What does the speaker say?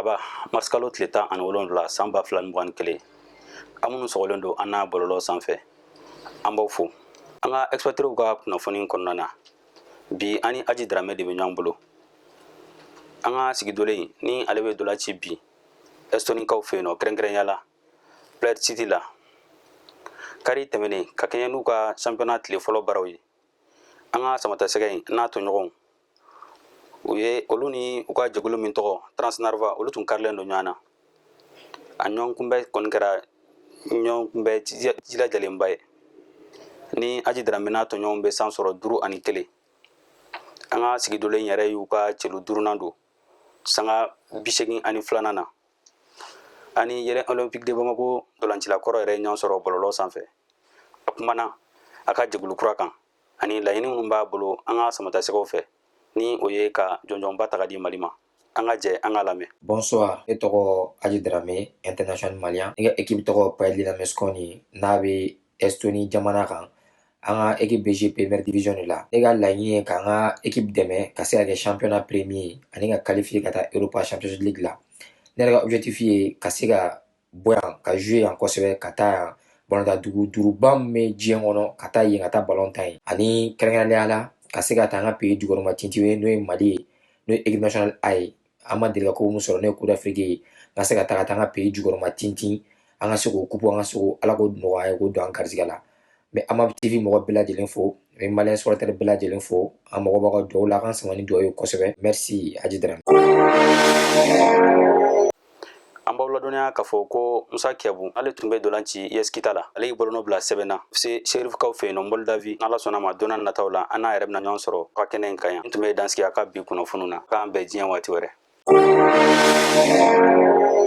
Araba, marisikalo tile 17, san 2021. Aw minnu sɔgɔlen don an n'a bɔlɔlɔ sanfɛ, an b'aw fo. An ka expatriés ka kunnafoni kɔnɔna na bi, an ni Aji Darame de bɛ ɲɔgɔn bolo. An ka sigidolen ni ale bɛ dola ci bi Estonikaw fɛ yen nɔ, kɛrɛnkɛrɛnya la Pride City la, kari tɛmɛnen ka kɛɲɛ n'u ka championnat tile fɔlɔ baaraw ye. An ka samatasɛgɛ in n'a tɔɲɔgɔnw, u ye olu ni u ka jɛkulu min tɔgɔ Transnarva, olu tun karilen don ɲɔgɔn na. A ɲɔgɔn kunbɛn kɔni kɛra ɲɔgɔn kunbɛn jilajalenba ye, ni Aji Darame n'a tɔɲɔgɔnw bɛ san sɔrɔ 5-1. An ka sigidolen yɛrɛ y'u ka celu duurunan don sanga 82nan na. Ani Yeelen Olympique de Bamako dolancila kɔrɔ yɛrɛ ye ɲɔgɔn sɔrɔ bɔlɔlɔ sanfɛ. A kumana a ka jɛkulu kura kan ani laɲini minnu b'a bolo an ka samatasɛgɛw fɛ, ni o ye ka jɔnjɔnba ta ka di Mali ma. An ka jɛ an ka lamɛn. Bonsoir, ne tɔgɔ Aji Darame, international malien. Ne ka équipe tɔgɔ Paide Linnameeskond, n'a bɛ Estonie jamana kan. An ka équipe bɛ jouer première division de la. Ne ka laɲini ye k'an ka équipe dɛmɛ ka se ka kɛ championnat premier ani ka qualifier ka taa Europa Champions League la. Ne yɛrɛ ka objectif ye ka se ka bɔ yan ka jouer yan kosɛbɛ, ka taa yan balontan dugu duuruba min bɛ diɲɛ kɔnɔ, ka taa yen ka taa balon tan yen, ani kɛrɛnkɛrɛnnenya la ka se ka taa an ka pays jukɔrɔma tintin, n'o ye Mali ye, n'o ye équipe nationale A ye. An ma deli ka coupe min sɔrɔ, n'o ye Coupe d'Afrique ye, n ka se ka taa ka taa an ka pays jukɔrɔma tintin, an ka se k'o coupe, an ka se k'o, Ala k'o nɔgɔya an ye, k'o don an garisɛgɛ la. N bɛ Amap TV mɔgɔ bɛɛ lajɛlen fo, n bɛ Malien supporter bɛɛ lajɛlen fo. An mago b'aw ka dugawu la, a k'an sama ni dugawu ye kosɛbɛ. Merci, Aji Darame. An b'aw ladɔnniya k'a fɔ ko Musa Kiyabu, ale tun bɛ dolan ci US Kita la, ale y'i bolonɔ bila sɛbɛn na se Sheriffkaw fɛ yen nɔ Moldavie. N'Ala sɔnna ma, don nataw la, an n'a yɛrɛ bɛna ɲɔgɔn sɔrɔ ka kɛnɛ in kan yan. N tun bɛ dansigi a ka bi kunnafoniw na. K'an bɛn diɲɛ waati wɛrɛ.